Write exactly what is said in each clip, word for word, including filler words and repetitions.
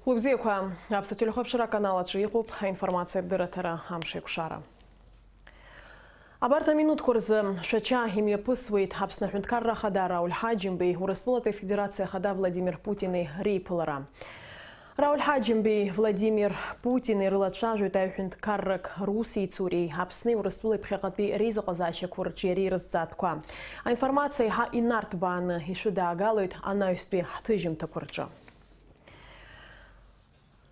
Уи бзиақәа, Аԥсны телехәаԥшра аканал аҿы иҟоуп аинформациатә дырраҭара Амшеикәшара. Абарҭ аминуҭқәа рзы Шәача имҩаԥысуеит Аԥсны Аҳәынҭқарра Ахада Рауль Ҳаџьымбеи Урыстәылатәи Афедерациа Ахада Владимир Путини реиԥылара. Рауль Ҳаџьымбеи Владимир Путини рылацәажәоит аҩ-ҳәынҭқаррак Русиеи Цуриеи, Аԥсни Урыстәылеи ԥхьаҟатәи реизыҟазаашьақәа рҿиареи рызҵаатәқәа. Аинформациа еиҳа инарҭбааны ишәыдаагалоит анаҩстәи ҳҭыжьымҭақәа рҿы.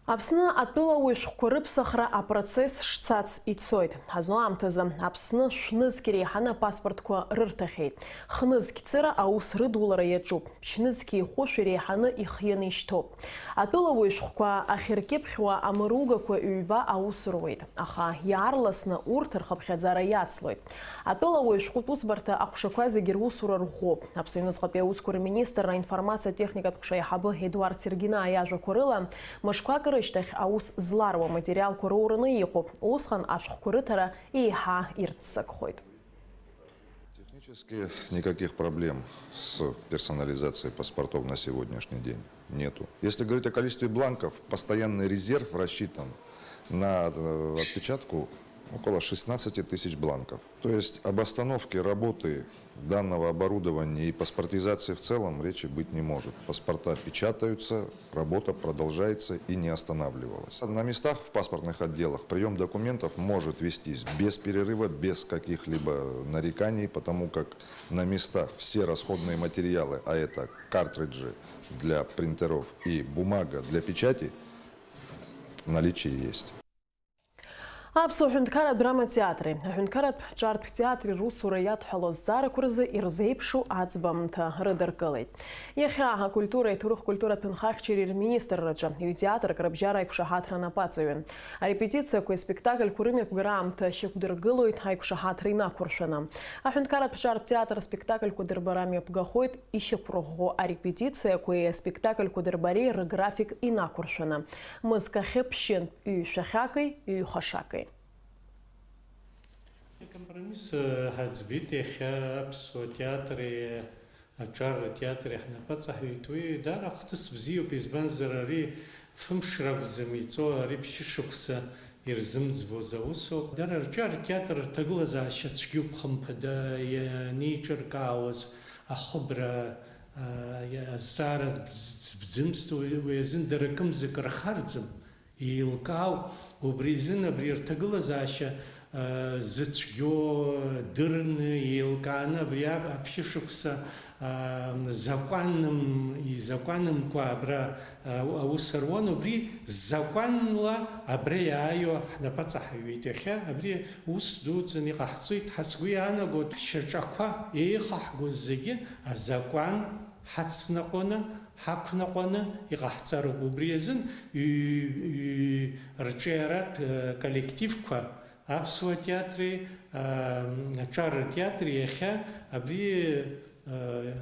Аԥсны атәылауаҩ шәҟәқәа рыԥсахра апроцесс шцац ицоит. Ҳазну аамҭазы Аԥсны шәнызқь иреиҳаны апаспортқәа рырҭахьеит. Хнызқь цыра аус рыдулара иаҿуп, ԥшьнызқь ихәышә иреиҳаны ихианы ишьҭоуп. Атәылауаҩ шәҟәқәа ахьыркьыԥхьуа амыругақәа ҩба аус руеит, аха иаарласны урҭ рхыԥхьаӡара иацлоит. Атәылауаҩ шәҟәытә усбарҭа аҟәшақәа зегьы русура рӷәӷәоуп. Аԥсны аҩныҵҟатәи аусқәа рминистр аинформациатә техникатә ҟәша аиҳабы Едуард Сергина иажәақәа рыла, мышқәак рышьҭахь аус зларуа аматериалқәа роураны иҟоуп, усҟан ашәҟәқәа рыҭара еиҳа ирццакхоит. Технически никаких проблем с персонализацией паспортов на сегодняшний день нету. Если говорить о количестве бланков, постоянный резерв рассчитан на, э, отпечатку около шестнадцати тысяч бланков. То есть об остановке работы данного оборудования и паспортизации в целом речи быть не может. Паспорта печатаются, работа продолжается и не останавливалась. На местах в паспортных отделах прием документов может вестись без перерыва, без каких-либо нареканий, потому как на местах все расходные материалы, а это картриджи для принтеров и бумага для печати, в наличии есть. Аԥсуа ҳәынҭқарратә драматеатри аҳәынҭқарратә ҿартә театри русура иадҳәалоу азҵаарақәа рзы ирзеиԥшу аӡбамҭа рыдыркылеит. Иахьа акультуреи аҭоурых-культуратә ҭынхахьчареи рминистрраҿы ҩ-театрк рыбжьара аиқәшаҳаҭра анапаҵаҩын. Арепетициақәеи аспектакльқәа рымҩаԥгара аамҭа шьақәдыргылоит аиқәшаҳаҭра инақәыршәаны. Аҳәынҭқарратә ҿартә театр аспектакльқәа дырбара мҩаԥгахоит ишьақәырӷәӷәо арепетициақәеи аспектакльқәа дырбареи рграфик инақәыршәаны. Мызкахьы ԥшьынтә ҩ-шәахьаки ҩ-хашаки. Акомпромисс, э, ҳаӡбеит иахьа аԥсуа театри аҿар театри ҳнапаҵаҳәеит. Уи даара ахҭыс бзиоуп, избанзар, ари фымш ракәӡам иҵоу, ари ԥшьышықәса ирзымӡбоз аусоуп. Дара рҿар театр рҭагылазаашьа цәгьоуп, хымԥада, ианеиҿыркаауаз ахыбра, а, азҵаара бз-, бзымҵт, уи, уи азын дара кымзак рхарӡам. Еилкаауп, убри азын абри рҭагылазаашьа, а, зыцәгьоу дырны, еилкааны абри ап-, аԥшьышықәса, а, закәаным-, изакәанымкәа абра, а, аус руан, убри закәанла абра иааиуа ҳнапаҵаҳаҩуеит иахьа, абри ус дуӡӡаны иҟаҳҵоит, ҳа сгәы иаанагоит, ҳшьаҿақәа еихаҳгоз зегьы азакәан ҳацнаҟәаны, ҳақәнаҟәаны иҟаҳҵароуп. Убри азын ҩ-, ҩ-, рҿиаратә, э, коллективқәа, аԥсуа театри, э, аҿар театри иахьа абри, э,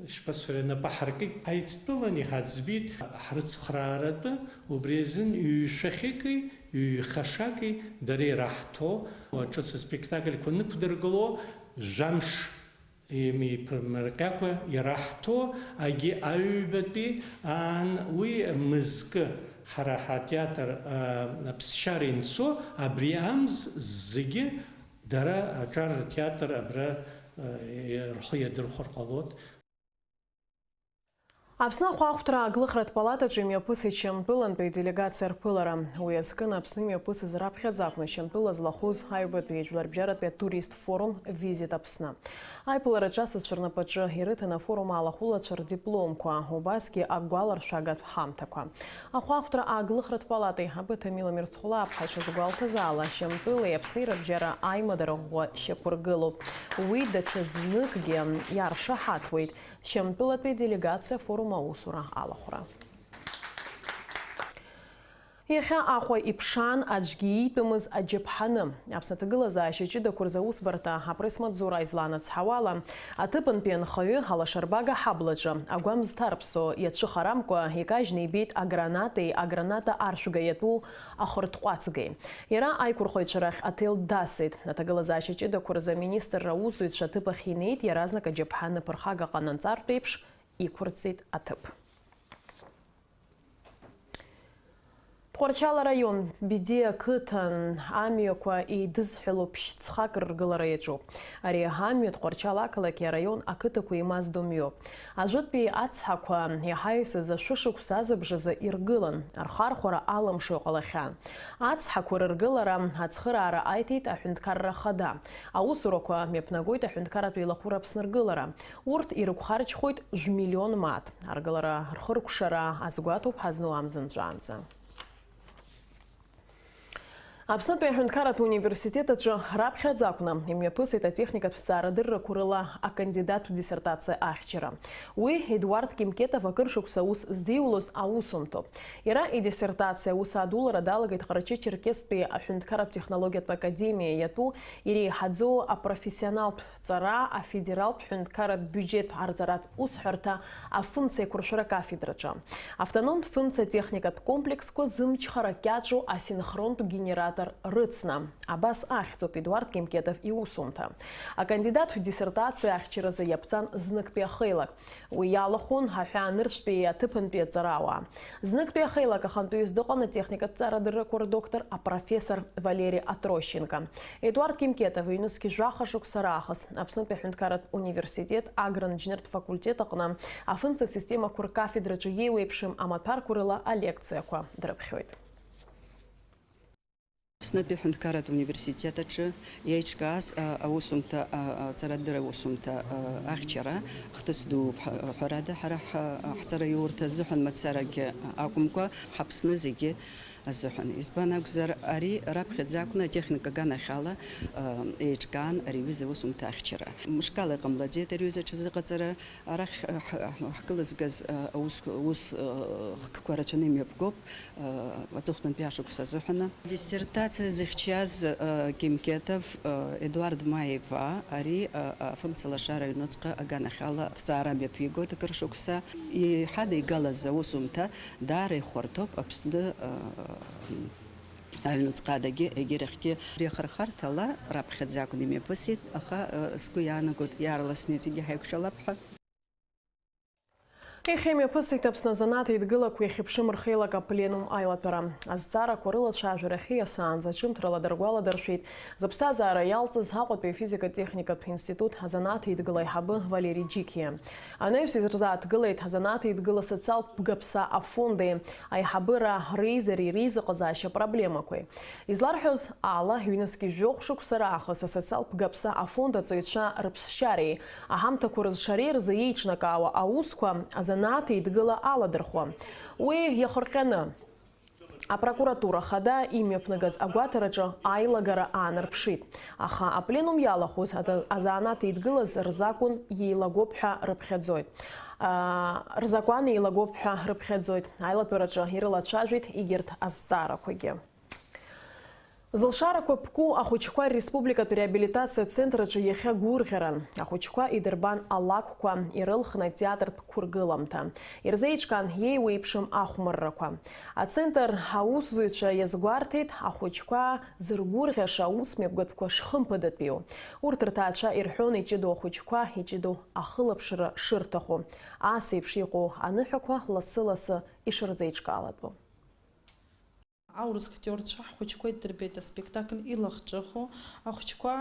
ишԥасҳәари, нап аҳаркит, ҳаидтәалан иҳаӡбеит ҳрыцхрааратәы, убри азын ҩ-шәахьыки ҩ-хашаки дара ираҳҭо, ҿыц аспектакльқәа нықәдыргыло, жәамш еимеиԥырмырҟьакәа ираҳҭо, агьи аҩбатәи аан, уи мызкы ҳара ҳатеатр, а, аԥсшьара инцо, абри амз зегьы дара аҿар ртеатр абра, а, рхы иадырхәар ҟалоит. Аԥсны ахәаахәҭра ааглыхратә палатаҿы имҩаԥысит Шьамтәылантәи аделегациа рԥылара. Уи азкын Аԥсны имҩаԥысыз раԥхьаӡа акәны Шьамтәыла злахәыз аҩбатәи жәларбжьаратәи атурист форум Visit Аԥсны. Аиԥылараҿы асасцәа рнапаҿы ирыҭан афорум алахәылацәа рдипломқәа, убасгьы агәаларшәагатә ҳамҭақәа. Ахәаахәҭра ааглыхратә палата аиҳабы Ҭамила Мирцхәлаԥҳа ишазгәалҭаз ала, Шьамтәылеи Аԥсни рыбжьара аимадара ӷәӷәа шьақәыргылоуп. Уи даҽа зныкгьы иаршаҳаҭуеит Шьамтәылатәи аделегациа афорум аусура алахәра. Иахьа Аҟәа иԥшаан аӡәгьы иитәымыз аџьаԥҳаны. Аԥсны аҭагылазаашьа ҷыдақәа рзы аусбарҭа апресс-маҵзура изланацҳауала, аҭыԥантәи анхаҩы алашарбага аҳаблаҿы агәамз ҭарԥсо иацәыхарамкәа икажьны ибеит агранатеи аграната аршәга иатәу ахыртҟәацгеи. Иара аиқәырхаҩцәа рахь аҭел дасит. Аҭагылазаашьа ҷыдақәа рзы аминистрра аусзуҩцәа аҭыԥ ахь инеит, иаразнак аџьаԥҳаны ԥырхага ҟананҵартә еиԥш иқәырҵеит аҭыԥ. Тҟәарчал араион, Бедиа ақыҭан амҩақәа еидызҳәалоу ԥшь-ҵхак рыргылара иаҿуп. Ари амҩа Тҟәарчал ақалақьи араион ақыҭақәа еимаздо мҩоуп. Ажәытәтәи ацҳақәа иаҳа исыз ашәышықәса азыбжазы иргылан, рхархәара алымшо иҟалахьан. Ацҳақәа рыргылара ацхыраара аиҭеит аҳәынҭқарра ахада. Аусурақәа мҩаԥнагоит аҳәынҭқарратә еилахәыра Аԥсны ргылара. Урҭ ирықәхарџьхоит жәмиллион мааҭ. Аргылара рхыркәшара азгәаҭоуп ҳазну амза нҵәаанӡа. Аԥснытәи аҳәынҭқарратә университет аҿы раԥхьаӡа акәны имҩаԥысит атехникатә ҭҵаарадыррақәа рыла акандидаттә диссертациа ахьчара. Уи Едуард Кимкетов акыр шықәса аус здиулоз аусумҭоуп. Иара идиссертациа аус адулара далагеит Ҟарачы-Черкесктәи аҳәынҭқарратә технологиатә академиа иатәу иреиҳаӡоу апрофессионалтә ҵара афедералтә ҳәынҭқарратә биуџьеҭ арҵаратә усҳәарҭа афымца еиқәыршәара кафедраҿы. Автономтә фымца техникатә комплексқәа зымчхара кьаҿу асинхронтә генератор рыцна. Абас ахьӡуп Едуард Кимкетов иусумҭа. Акандидаттә диссертациа ахьчаразы иаԥҵан зныктәи ахеилак. Уи иалахәын аҳәаанырцәтәи аҭыԥантәи аҵарауаа. Зныктәи ахеилак ахантәаҩыс дыҟан атехникатә ҵарадыррақәа рдоктор, апрофессор Валери Атрощенко. Едуард Кимкетов ҩнызқь жәаха шықәса раахыс Аԥснытәи аҳәынҭқарратә университет агран-инженертә факультет аҟны афымца системақәа ркафедраҿы иеиуеиԥшым амаҭәарқәа рыла алекциақәа дрыԥхьоит. Аԥснытәи аҳәынҭқарратә университет аҿы иеиҿкааз, а, аусумҭа, а, а, аҵарадырра аусумҭа, а, ахьчара хҭыс дууп ҳәа-, ҳәарада, ҳара ҳа-, ҳҵараиурҭа азыҳәан мацарагьы акәымкәа, ҳАԥсны зегьы азыҳәан. Избан акәзар, ари раԥхьаӡа акәны атехника аганахьала, а, еиҿкаан ари аҩыза аусумҭа ахьчара. Мышкала иҟамлаӡеит ари аҩыза аҽазыҟаҵара. Арахь, а, ҳ-, ҳ-, ҳкылызгаз, а, аус, ус, а, хкқәа рацәаны имҩаԥгоуп. Аҵыхәтәантәи ашықәс азыҳәаны. Диссертациа зыхьчаз, э, Кимкетов, э, Едуард Маиа-иԥа, ари, э, афымцалашара аҩнуҵҟа аганахьала аҭҵаара мҩаԥигоит акыр шықәса. Иҳадигалаз аусумҭа даара ихәарҭоуп Аԥсны, э, аҩнуҵҟадагьы, егьырахьгьы. Ари ахырхарҭала раԥхьаӡа акәны имҩаԥысит, аха, э, сгәы иаанагоит, иаарласны иҵегьы ҳаиқәшәалап ҳәа. Иахьа имҩаԥысит Аԥсны азанааҭ еидгылақәа иахьыԥшым рхеилак апленум аилатәара. Азҵаарақәа рылацәажәара ахьиасаанӡа ҿымҭрала даргәаладыршәеит зыԥсҭазаара иалҵыз Аҟәатәи афизика-техникатә институт азанааҭ еидгыла аиҳабы Валери Џьиқиа. Анаҩс ирзааҭгылеит азанааҭ еидгыла асоциалтә бгаԥса афонди аиҳабыра реизареи реизыҟазаашьа проблемақәеи. Изларҳәоз ала, ҩнызқь жәохә шықәса раахыс асоциалтә бгаԥса афонд аҵаҩцәа рыԥсшьареи аҳамҭақәа рызшареи рзы еиҿнакаауа аусқәа азанааҭ еидгыла аладырхәуан. Уи иахырҟьаны апрокуратура хада имҩаԥнагаз агәаҭараҿы аилагара аанарԥшит. Аха апленум иалахәыз ада-, азанааҭ еидгылаз рзакәын иеилагоуп ҳәа рыԥхьаӡоит. Аа, рзакәан еилагоуп ҳәа рыԥхьаӡоит. Аилатәараҿы ирылацәажәеит егьырҭ азҵаарақәагьы. Зылшарақәа ԥку ахәыҷқәа рреспубликатә реабилитациа центр аҿы иахьа гәырӷьаран. Ахәыҷқәа идырбан алакәқәа, ирылхны атеатртә қәыргыламҭа. Ирзеиҿкаан иеиуеиԥшым ахәмаррақәа. Ацентр аусзуҩцәа иазгәарҭеит, ахәыҷқәа зыргәырӷьаша аус мҩаԥгатәқәа шхымԥадатәиу. Урҭ рҭаацәа ирҳәон иҷыдоу ахәыҷқәа иҷыдоу ахылаԥшра шырҭаху. Ас еиԥш иҟоу аныҳәақәа лассы-лассы ишырзеиҿкаалатәу. Аурыс актиорцәа ҳхәыҷқәа иддырбеит аспектакль илахҿыху. Ахәыҷқәа,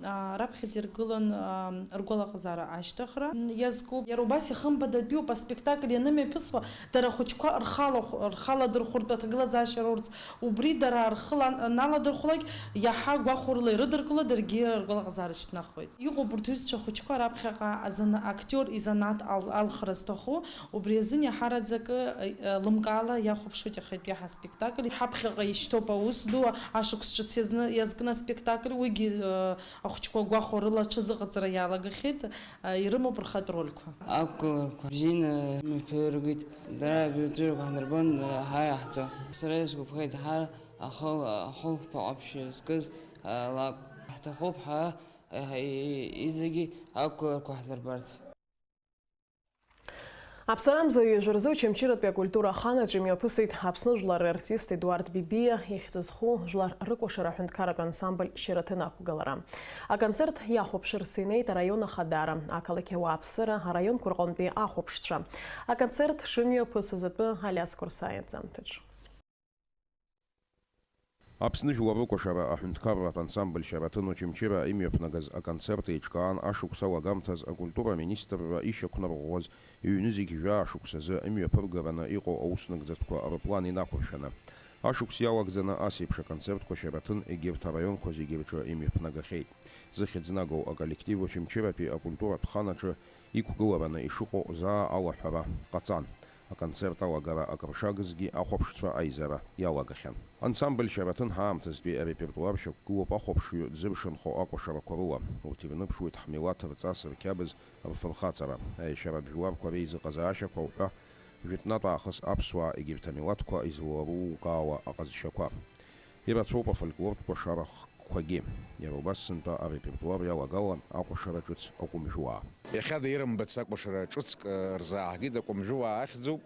аа, раԥхьаӡа иргылан, аа, ргәалаҟазаара ашьҭыхра иазкуп. Иара убас ихымԥадатәиуп аспектакль ианымҩаԥысуа, дара ахәыҷқәа рхала-, рхаладырхәыртә аҭагылазаашьа рурц. Убри дара рхы лан-, аналадырхәлак, иаҳа гәахәарыла ирыдыркыло, даргьы ргәалаҟазаара шьҭнахуеит. Иҟоуп урҭ ҩызцәа ахәыҷқәа раԥхьаҟа азана-, актиор изанааҭ ал-, алхра зҭаху. Убри азын иаҳараӡакы, э, лымкаала иахәаԥшуеит иахьатәи ҳаспектакль. Ҳаԥхьаҟа ишьҭоуп аус ду, ашықәс ҿыц иазны, иазкны аспектакль, уигьы, э, ахәыҷқәа гәахәарыла аҽазыҟаҵара иалагахьеит, э, ирымоуп рхатә рольқәа. Ақәгыларақәа бзианы мҩаԥыргеит, дара абаҩрҵәырақәа ҳнарбон, э, ҳаиаҳҵо. Сара исгәаԥхеит ҳар ахыл-, ахылԥа ҟаԥшь зкыз, э, лакә. Ҳҭахуп ҳа, э, ҳа-, и-, и-, иҵегьы ақәгыларақәа ҳдырбарц. Аԥҵарамза ҩажәа рзы Очамчыратәи акультура аханаҿы имҩаԥысит Аԥсны жәлар рартист Едуард Бибиа ихьӡ зху жәлар рыкәашара аҳәынҭқарратә ансамбль Шьараҭын ақәгылара. Аконцерт иахәаԥшырц инеит араион ахадара, ақалақь ауааԥсыра, араионқәа рҟынтәи ахәаԥшцәа. Аконцерт шымҩаԥысыз атәы Алиас Қәырсаиа ианҵамҭаҿ. Аԥсны жәлар рыкәашара аҳәынҭқарратә ансамбль Шьараҭын Очамчыра имҩаԥнагаз аконцерт еиҿкаан ашықәс алагамҭаз акультура аминистрра ишьақәнарӷәӷәаз ҩ-зегь жәаа шықәсазы имҩаԥыргараны иҟоу ауснагӡатәқәа рыплан инақәыршәаны. Ашықәс иалагӡаны ас еиԥш аконцертқәа Шьараҭын егьырҭ араионқәа зегьы рҿы имҩаԥнагахьеит. Зыхьӡ нагоу аколлектив Очамчыратәи акультуратә хан аҿы иқәгылараны ишыҟоу заа алаҳәара ҟаҵан. Аконцерт алагара акыр шагызгьы ахәаԥшцәа аизара иалагахьан. Ансамбль Шьараҭын ҳаамҭазтәи арепертуар шьақәгылоуп ахәаԥшҩы дзыршанхо акәашарақәа рыла. Урҭ ирныԥшуеит ҳмилаҭ рҵас, рқьабз, рфырхаҵара, аишьаратә жәларқәа реизыҟазаашьақәа уҳәа, жәытәнатә аахыс аԥсуаа егьырҭ амилаҭқәа изларулкаауа аҟазшьақәа. Ирацәоуп афольклортә кәашарақәагьы. Иара убас сынтәа арепертуар иалагалан акәашара ҿыц Акәымжәуаа. Иахьада ирымбац акәашара ҿыцк, э, рзааҳгеит, Акәымжәуаа ахьӡуп.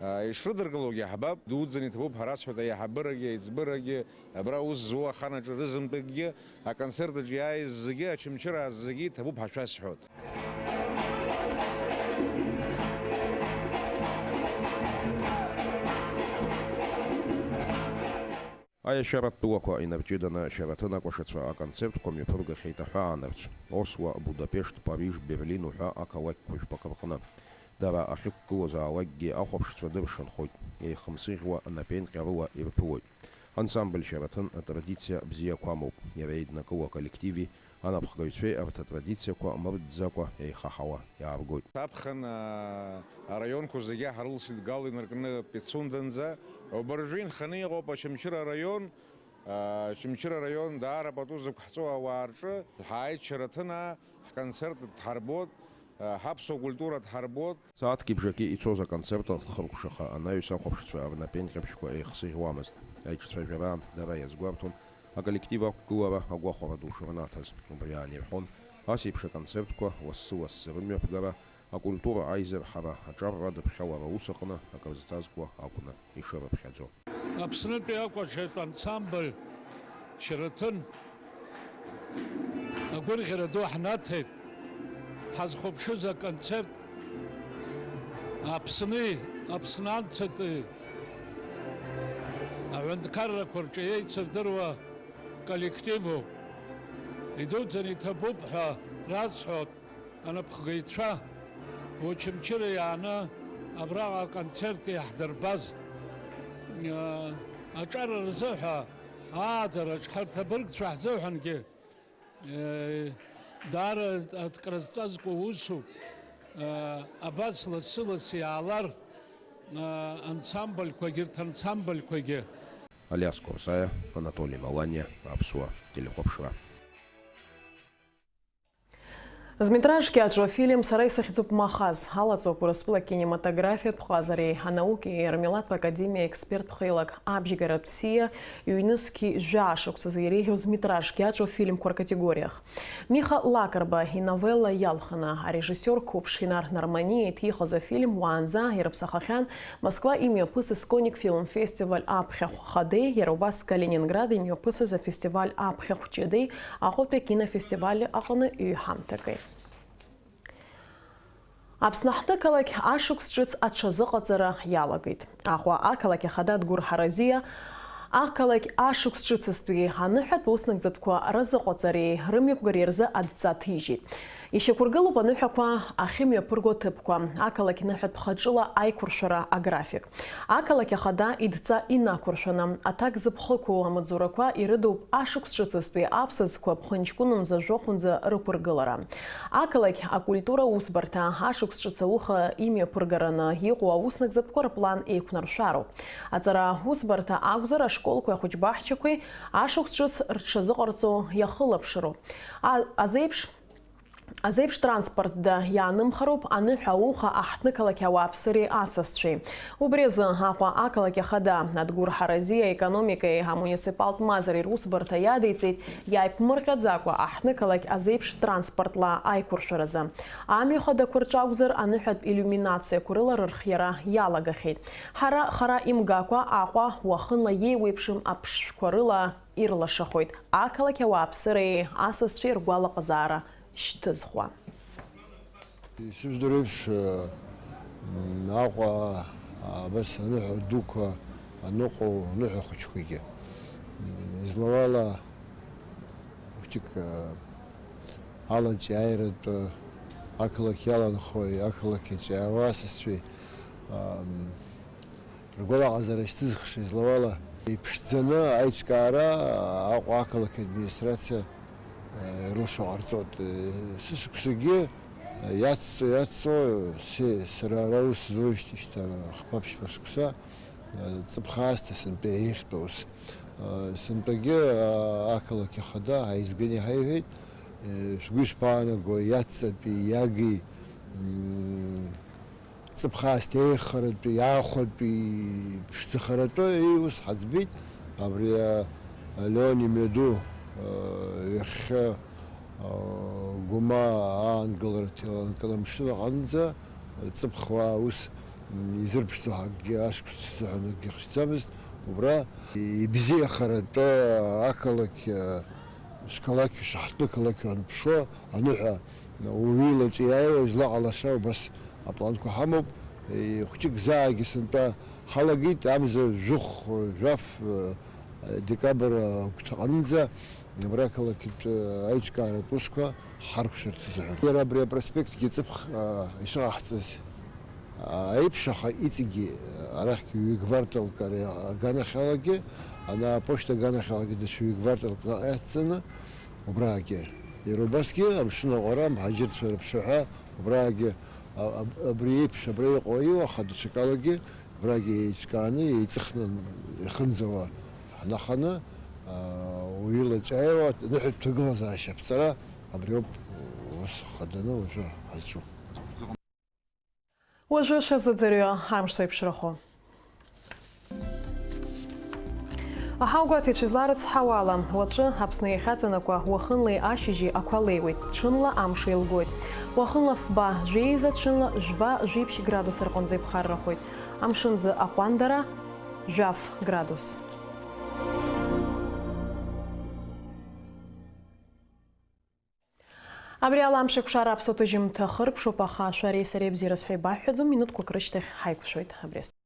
Э, ишрыдыркылогьы ҳбап, дуӡӡаны иҭабуп, ҳара сҳәоит, аиҳабырагьы, аиҵбырагьы, абра аус зуа аханаҿы рызынтәыкгьы, аконцерт аҿы иааиз зегьы, Очамчыраа зегьы иҭабуп ҳәа шәасҳәоит. Аиашьаратә тәылақәа инарҷыданы Шьараҭын акәашацәа аконцертқәа мҩаԥыргахьеит аҳәаанырцә, Осло, Будапешт, Париж, Берлин уҳәа ақалақьқәа жәпакы рҟны. Дара ахьықәгылазаалакгьы ахәаԥшцәа дыршанхоит, еихымсыӷьуа напеинҟьарыла ирԥылоит. Ансамбль Шьараҭын атрадициа бзиақәа амоуп, иара еиднакыло аколлективи анапхгаҩцәеи арҭ атрадициақәа мырӡӡакәа еихаҳауа иааргоит. Аԥхын, аа, араионқәа зегьы ҳрылсит Гал инаркны Пицунданӡа. Убыржәы инханы иҟоуп Очамчыра араион. Очамчыра араион даара пату зықәҳҵо ауаа рҿы ҳааит Шьараҭынаа, ҳконцерт дҳарбот, ҳаԥсуа культура дҳарбот. Сааҭки бжаки ицоз аконцерт ахыркәшаха анаҩс ахәаԥшцәа рнапеинҟьабжьқәа еихсыӷьуамызт. Аиҿцәажәараан дара иазгәарҭон аколлектив ақәгылара агәахәара ду шырнаҭаз. Убри аан ирҳәон ас еиԥш аконцертқәа лассы-лассы рымҩаԥгара, акультура аизырҳара, аҿар радыԥхьалара аус аҟны акрызҵазкуа акәны ишырыԥхьаӡо. Аԥснытәи акәашаҩтә ансамбль Шьараҭын агәырӷьара ду ҳнаҭеит. Ҳазхәаԥшыз аконцерт Аԥсни, Аԥсны анцатәи аҳәынҭқаррақәа рҿы еицырдыруа коллективуп. Идуӡӡаны иҭабуп ҳәа расҳәоит. Анапхгаҩцәа Очамчыра иааны абраҟа аконцерт иаҳдырбаз, э, аҿар рзыҳәа ааӡараҿ ҳарҭ абыргцәа ҳзыҳәангьы, э, даара акрызҵазкуа усуп. Э, абас лассы-лассы иаалар, э, ансамбльқәагьы, рҭ ансамбльқәагьы. Алиас Курсаиа, Анатоли Маланиа, Аԥсуа телехәаԥшра. Зметраж кьаҿу афильм Сара исыхьӡуп Махаз алаҵоуп Урыстәыла акинематографиатә ҟазареи анаукеи рмилаҭтә академиа експерттә хеилак абжьгаратә сиа ҩнызқьи жәаа шықәсазы иреиӷьу зметраж кьаҿу афильмқәа ркатегориахь. Миха Лакрба иновелла иалхны арежиссиор қәыԥш Инар Нарманиа иҭихыз афильм уаанӡа ирыԥсахахьан Москва имҩаԥысыз Коник фильм фестиваль аԥхьахә хадеи, иара убас Калининград имҩаԥысыз афестиваль аԥхьахә ҷыдеи Аҟәатәи акинофестиваль аҟны ҩ-ҳамҭаки. Аԥсны аҳҭнықалақь ашықәс ҿыц аҽазыҟаҵара иалагеит. Аҟәа ақалақь ахада Адгәыр Ҳаразиа ақалақь ашықәс ҿыцызтәи аныҳәатә уснагӡатәқәа разыҟаҵареи рымҩаԥгареи рзы адҵа ҭижьит. Ишьақәыргылоуп аныҳәақәа ахьымҩаԥырго аҭыԥқәа, ақалақь ныҳәатә хаҿыла аиқәыршәара аграфик. Ақалақь ахада идҵа инақәыршәаны, аҭак зыԥхықәоу амаҵзурақәа ирыдуп ашықәс ҿыцызтәи аԥсаӡқәа ԥхынҷкәынымза жәохәынӡа рықәыргылара. Ақалақь акультура усбарҭа ашықәс ҿыц ауха имҩаԥыргараны иҟоу ауснагӡатәқәа рплан еиқәнаршәароуп. Аҵара усбарҭа акәзар, ашколқәеи ахәыҷбаҳчақәеи ашықәс ҿыц рҽазыҟарҵо иахылаԥшроуп. А-, азеиԥш Азеиԥш транспортда иаанымхароуп аныҳәа ауха аҳҭнықалақь ауааԥсыреи асасцәеи. Убри азы Аҟәа ақалақь ахада Адгәыр Ҳаразиа аекономикеи амуниципалтә мазареи русбарҭа иадиҵеит, иааиԥмырҟьаӡакәа аҳҭнықалақь азеиԥш транспортла аиқәыршәаразы. Амҩа хадақәа рҿакәзар аныҳәатә иллиуминациақәа рыла рырхиара иалагахьеит. Ҳара хара имгакәа Аҟәа уахынла иеиуеиԥшым аԥшшәқәа рыла ирлашахоит ақалақь ауааԥсыреи асасцәеи ргәалаҟазаара шьҭызхуа. Исыздыруеиԥш, Аҟәа абас аныҳәа дуқәа аныҟоу, аныҳәа хәыҷқәагьы, Излауала, хәыҷык, алаҵәи аиратәы ақалақь иаланхои, ақалақь иаҿиаауа асасцәеи, ам, ргәалаҟазара шьҭызхша излауала, иԥшӡаны аиҿкаара Аҟәа ақалақь администрациа, э, ирылшо ҟарҵоит. Э, сышықәсагьы, э, иацҵо, иацҵо, се-, сара ара ус зуеижьҭеи шьҭа хԥа-ԥшьба шықәса, э, ҵыԥх аасҭа сынтәа еиӷьтәу ус. Э, сынтәагьы, э, ақалақь ахада ааизган иҳаиҳәеит, э, шәгәы ишԥаанаго, иацҵатәи, иаги, м, ҵыԥх аасҭа еиӷьхаратәи, аахәатәи, ԥшӡахаратәы, еи, ус ҳаӡбеит. Абри, а, Леон имҩаду, а, ҩахьхьы, а, Гәымаа аангыларҭа еиланакны амшын аҟынӡа, ҵыԥх уаа ус, м, изырԥшӡо акгьы, ашықәс рзыҳәан акгьы ҟашьӡамызт. Убра ибзиахаратәы ақалақь, а, шқалақь, шаҳҭны қалақь анԥшуа аныҳәа, уаҩы илаҿы иааиуа излаҟалаша убас апланқәа ҳамоуп. Е, хәҷык заагьы сынтәа ҳалагеит, амза жәохә, жәаф, е, декабр агәҭаҟынӡа абра ақалақьтә, е, аиҿкааратә усқәа ҳаркәшарц азыҳәан. Иара абри апроспектгьы ҵыԥх, е, ишыҟаҳҵаз, е, аиԥш, аха иҵегьы, е, арахьгьы ҩ-гварталк ари аганахьалагьы, ана аԥошьҭа аганахьалагьы даҽа ҩ-гварталк наҟ иацҵаны, убраагьы. Иара убасгьы амшын аҟәара, амҳаџьырцәа рыԥшаҳәа, убраагьы, а-, аб-, абри еиԥш, абра иҟоу аиу, аха даҽакалагьы, убраагьы еиҿкааны, еиҵыхны ихынӡауа ҳнаханы, а, уаҩы илаҿаиауа аныҳәатә ҭагылазаашьа аԥҵара, абриоуп ус хаданы уажәы ҳазҿу. Уажәы шазыӡырҩы амш зеиԥшрахо. Аҳауагәаҭаҩцәа изларыцҳауала, уаҵәы Аԥсны иахьаҵанакуа уахынлеи ашьыжьи ақәа леиуеит, ҽынла амш еилгоит. Уахынла фба, жәеиза, ҽынла жәба, жәиԥшь градус рҟынӡа иԥхаррахоит. Амшынӡы аҟәандара, жәаф градус. Абри ала амш еиқәшара аԥсуа ҭыжьымҭа хыркәшоуп, аха шәареи сареи бзиараз ҳәа ибаҳҳәаӡом, минуҭқәак рышьҭахь ҳаиқәшәоит. Абри ас-